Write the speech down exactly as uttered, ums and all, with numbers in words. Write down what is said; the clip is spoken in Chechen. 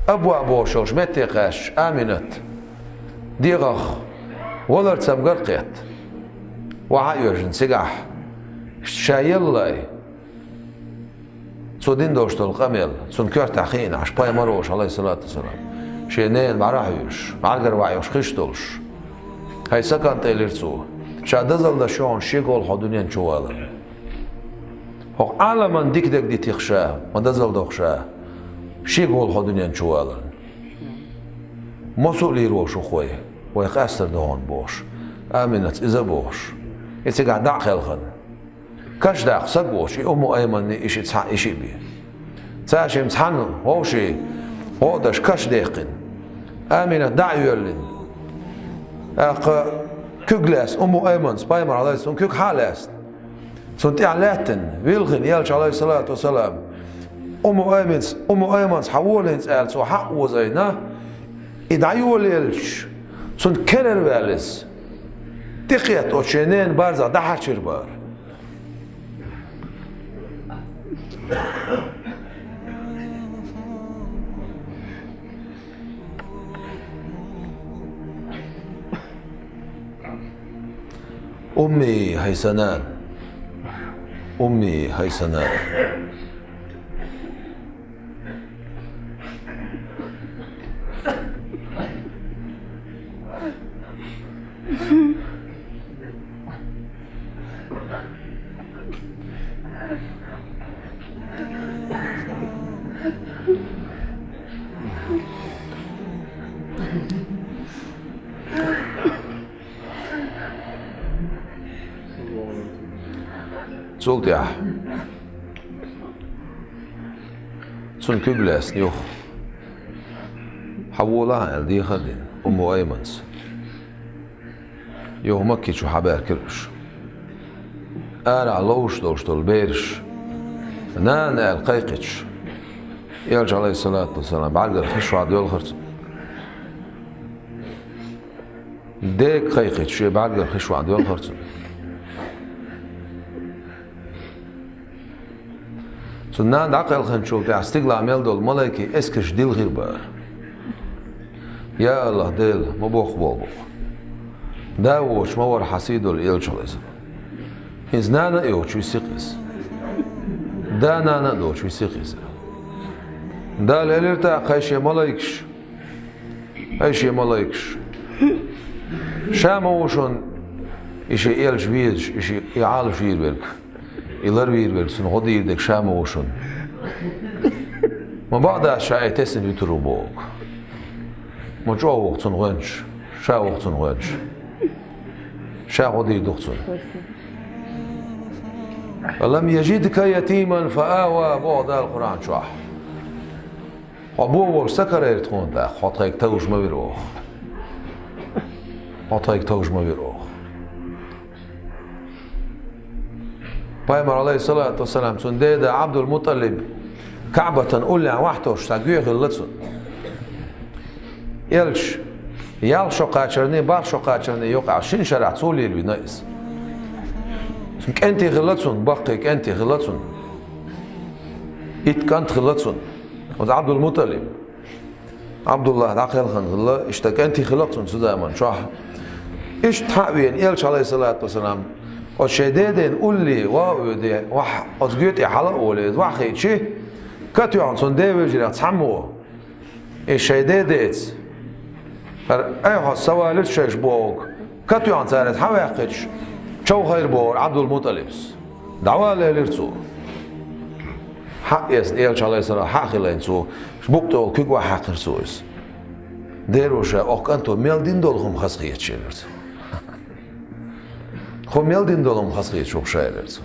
Абваъ бохуш йолчу метте кхаьчча, Аминат дегӀах валар цамгар а кхетта, вахьа а йоьжна цигахь, ша еллай, цо дина долуш долу къамел цунна коьртехь хиъна Ӏаш, пайхамар волуш, Ӏалайхиссалату вассалам, шен ненан бӀаьрахь а вуьйлуш, бӀаьргара ваьӀ йолуш хиш а долуш: «ХӀай сан кӀант», — элира цо, — «ша дозалла деш ю хьуна шега хьо дуьнен чу валарна. ХӀокху Ӏаламан дика дерг дитийла ша, ма дозалла доху ша шега хьо дуьнен чу валарна. Массо а лийр волуш ву-кх вай, вай къаьстар ду хьуна», — бохуш, Аминатс иза а бохуш, и цигахь дӀа а кхелхина. Каш даккха саг воцуш, и Умму Айманний, и шиъ цхьаъ, и шиъ бен. Цара шимма цхьаьна вовшийн гӀо а деш каш даьккхина. Аминат дӀа а йоьллина. ТӀаккха куьг лаьцна Умму Айманс, пайхамар, Ӏалайхиссалам, куьг схьа а лаьцна, цунна тӀехь лаьттина, вилхина элча, Ӏалайхиссалату вассалам, Умму Айманс, Умму Айманс, хьан волийна цӀера цо хьа а озийна, и дӀайолаелча, цунна керара ваьлла иза. ТӀекхетта оцу шен ненан барзах дӀахьарчийра бара. Умми, хӀай сан нана! Умми, хӀай сан нана! Цул тӀаьхьа цунна куьг лаьцна юха. Хьан волахьа аьлла, дехар а дина, Умму Айманс. Юха Макки чу хьабаьхкира уьш. Арахь ловш долуш долу бераш, нана аьлла кхайкхича, элча, Ӏалайхиссалату вассалам, бӀаьргара хиш ван доьлхура цунна. Дега кхайкхича, шен бӀаьргара хиш ван доьлхура цунна. Цу нана дӀакхелхинчул тӀаьхьа стигалахь мел долу малайкийн эскарш дилхира бара. Я АллахӀ, Дела, ма боккха болу боху. Да воцуш ма вара хьан сий долу элча, Ӏалайхиссалам. ХӀинца нана а йоцуш висси-кх иза. Да, нана а доцуш висси-кх иза. Дала элира тӀаккха: «ХӀай шен малайкаш, хӀай шен малайкаш, ша ма ву шуна и шен элча везаш, и шен, и Ӏалашвийр верг, и ларвийр верг, цунна гӀо дийр дерг ша ма ву шуна. Ма бакъ дац ша и тесна вуьтур ву боху. Ма чӀогӀа ву-кх цунна гӀоьнча, ша ву-кх цунна гӀоьнча. Ша гӀо дийр ду-кх цунна». «Алам яжидка ятиман фа ава», боху Дала Къуръан чохь. Хьо бо волуш ца карийра тхуна тӀаккха, хьо тхайга товжа ма вира оха. Хьо тхайга товжа ма вира оха. Пайхамар, Ӏалайхиссалату вассалам, цуьнан деда Ӏабдул-МутӀалиб КаӀбатан уллехь вахьтош цхьа гоь хилла цунна. Элча, ялх шо кхачарний, барх шо кхачарний юкъахь шина шарахь цо лелавина иза. КӀентий хилла цунна, баккхий кӀентий хилла цунна. Итт кӀант хилла цунна. Оцу Ӏабдул-МутӀалиб. Ӏабдуллах дӀакхелхина хилла, иштта кӀентий хилла-кх цунна цу заман чохь. Иштта хьа а веана, элча, Ӏалайхиссалату вассалам, оцу шайн дедина улле ваха а воьдий, вахь, оцу гоь тӀе хьала а волий, иза вахь хиъча, катоьхна цунна ден вежарех цхьаммо: «Иза шайн дедеца, хӀара айхьа са валийта шайша», бохург, катоьхна цара иза хьа ваьккхича, човхийра бохура Ӏабдул-МутӀалибс. «ДӀавала», элира цо. Хьа а эцна, элча, Ӏалайхиссалам, хьа а хилийна цо, букъ тӀе волу куьг охьахьаькхира цо иза. «Деро ша, оха кӀанто мел дина долу хӀума хазахеташ», элира цо. «Хьо мел дина долу хӀума хазахеташ ву-кх ша», элира цо.